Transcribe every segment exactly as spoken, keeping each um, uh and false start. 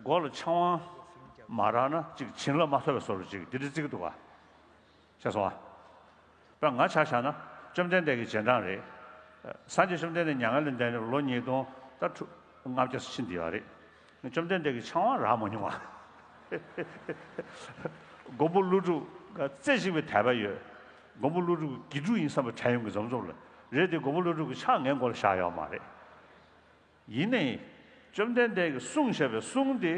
མགོ་ལ་ཆང་བང་མ་རག་ན་ཅིག་བྱིན་རླབས་མ་ཐོབ་པའི་བཟོ་འདྲ་ཅིག་འདི་འདྲ་བརྩི་གི་འདུག་ག་ཤེས་སོང་ཨ། དཔེར་ང་ཆ་བཞག་ན་བཅོམ་ལྡན་འདས་ཀྱི་རྗེས་འབྲང་རེད། སངས་རྒྱས་བཅོམ་ལྡན་འདས་མྱ་ངན་ལས་འདས་ནས་ལོ་ཉིས་སྟོང་ད་ཁྲུ་ལྔ་བརྒྱ་ཕྱིན་བསྡད་ཡོད་རེད། བཅོམ་ལྡན་འདས་ཀྱིས་ཆང་བང་རག་མ་མྱོང་བ། མགོན་པོ་ཀླུ་སྒྲུབ་རྩེ་གཅིག་པའི་དད་པ་ཡོད། མགོན་པོ་ཀླུ་སྒྲུབ་དགེ་ཕྲུག་ཡིན་བསམ་པ་དྲན་ཡོང་གི་འཛོམས་འཛོམས་ལ་རེད་དེ། མགོན་པོ་ཀླུ་སྒྲུབ་ཀྱི་ཕྱག་ངའི་མགོ་ལ་བཞག་ཡོད་མ་རེད། ཡིན་ནའི་བཅོམ་ལྡན་འདས་ཀྱིས་གསུངས་བཞག་པའི་གསུང་དེ་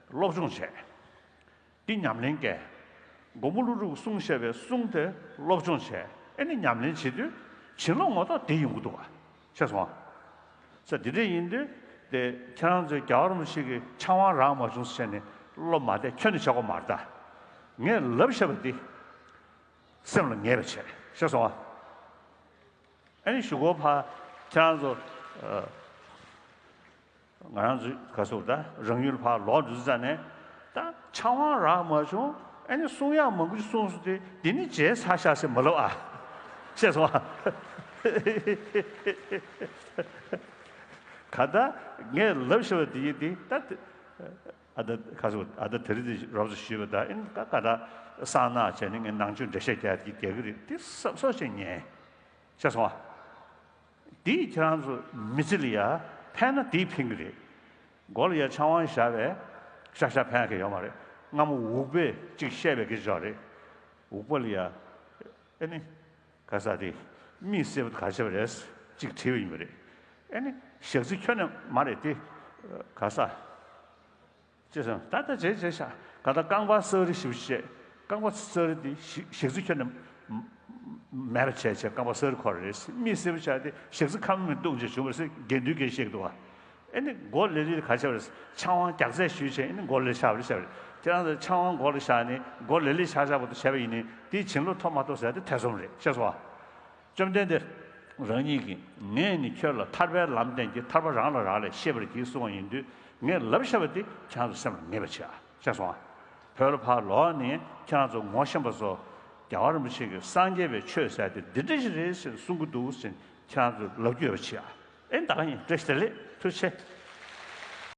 སློབ་སྦྱོང་བྱས། འདི་ཉམས་ལེན་བཀལ། མགོན་པོ་ཀླུ་སྒྲུབ་ཀྱིས་གསུངས་བཞག་པའི་གསུང་དེ་སློབ་སྦྱོང་བྱས། ཨེ་ནི་ཉམས་ལེན་བྱེད་དུས་བྱིན་རླབས་ངོ་ཐོག་དེ་ཡོང་གི་འདུག་ག་ཤེས་སོང་ཨ། ས་འདི་འདྲ་ཡིན་དུས་དེ་ཁྱེད་རང་ཚོས་རྒྱལ་བ་རིན་པོ་ཆེ་གི་ཆང་བང་རག་མ་བྱུང་ཟེར་ནས་བློ་མ་བདེ་ཁྱོན་ནས་བྱེད་དགོས་མ་རེད་ད། ངས་ལབ་བཞག་པ་འདི་སེམས་ལ་ངེས་པ་བྱས། ཤེས་སོང་ཨ། ཨ་ནི་གཞུག་གུ་ཕར་ཁྱེད་རང་ཚོ་ཨ། ང་རང་ཚོ་ག་ཟེར་ད་རང་ཡུལ་ཕར་ལོག་འགྲོ་ཙ་ནས་ད་ཆང་བང་རག་མ་བྱུང་། ཨ་ནི་གསུང་ཡག་མང་པོ་ཞིག་གསུངས་སོང་། དེ་འདི་ནི་བརྗེད་ཚར་ཤག་ཟེར་མ་ལབ་ཨ། ཤེས་སོང་ཨ། ག་ད་ངས་ལབ་བཞག་པ་འདི་ཡིན་དེ་ད། ཨ་ད་ག་ཟེར་ཨ་ད་དེ་རིང་འདི་རོབ་ཙམ་ཞུས་པ་ད་ཨིན་ད་ག་ད་གསང་ནག་བྱས་ནས་ངས་ནང་ཆོས་འགྲེལ་བཤད་རྒྱག་གི་རྒྱག་གི་རེད། དེ་སབ་སོ་བྱས་ཉན། ཤེས་སོང་ཨ། དེས་ཁྱེད་རང་ཚོ་མི་ཚེ་ལ་ཡ་ཕན་ན་དེས་ཕན་གི་རེད། མགོ་ལ་ཡ་ཆང་བང་བཞག་པས་ཤག་ཤག་ཕན་གི་ཡོད་མ་རེད། སྔ་མོ་འུག་པས་ཅིག་བཤད་པའི་སྐད་ཆ་རེད། འུག་པ་ལ་ཡ་ཨེ་ནི་ག་ས་དེ་མིག་སེར་པོ་ག་ཆེ་བ་རེད་ཅིག་དྲིས་པ་ཡིན་པ་རེད། ཨེ་ནི་ཞག་རྩི་ཁྱོན་ནས་མ་རེད་དེ་ག་ས། ཅེས་གསུངས། ད་ལྟ་བྱས་བྱས་ཤག་ག་ད་རྐང་པ་སག་རི་ཞིབ་བཤད། རྐང་པ་སག་རི་དེ་ཞག་ཞག་རྩི་ཁྱོན་ནས་མེད་པ་བྱས་བྱས་རྐང་པ་སག་རི་འཁོར་རེད། མིག་སེར་པོ་ཆགས་ཏེ་ཞག་རྩི་ཁ་མིག་བཏུང་བྱས་བྱུང་བ་རེད་ཟེར་དགེ་འདུན་གྱིས་བཤད་འདུག་བ། ཨེ་ནི་མགོ་ལེ་ལེ་ག་ཆེ་བ་རེད། ཆང་བང་རྒྱག་རྩལ་ཞུས་བྱས་ཨེ་ནི་མགོ་ལེ་ཆགས་པ་རེད་བཤད་པ་རེད། ཁྱེད་རང་ཚོ་ཆང་བང་མགོ་ལ་བཞག་ནས་མགོ་ལེ་ལེ་ཆགས་ཆགས་པོ་དེ་བྱས་པ་ཡིན་ནའི་དེས་བྱིན་རླབས་ཐོབ་མ་ཐོབ་ཟེར་དེ་ཐེ་ཚོམ་རེད། ཤེས་སོང་བ། བཅོམ་ལྡན་འདས་རང་ཉིད་ཀྱིས་ངས་ནི་ཁྱོད་ལ་ཐར་པའི་ལམ་བསྟན་གྱི་ཐར་པ་རང་ལ་རག་ལས་ཤེས་པར་གྱིས་གསུངས་པ་ཡིན་དུས། ངས་ལབ་བཞག་པ་དེ་ཁྱེད་རང་ཚོ་སེམས་ལ་ངེས་པ་བྱེད་ཨ། ཤེས་སོང་ཨ། བོད་ལ་ཕར་ལོག་ནས་ཁྱེད་རང་ཚོ་ངོ་ཤེས་པ་ཚོ་རྒྱལ་བ་རིན་པོ་ཆེ་གིས་སངས་རྒྱས་པའི་ཆོས་ཟེར་དེ་འདི་འདྲ་ཞིག་རེད་ཟེར་གསུང་གི་འདུག་ཟེར་ཁྱེད་རང་ཚོས་ལབ་རྒྱུ་ཡོད་པ་བྱེད་ཨ། ཨེ་ད་ག་ཡིན། བཀྲ་ཤིས་བདེ་ལེགས། ཐུགས་རྗེ་ཆེ།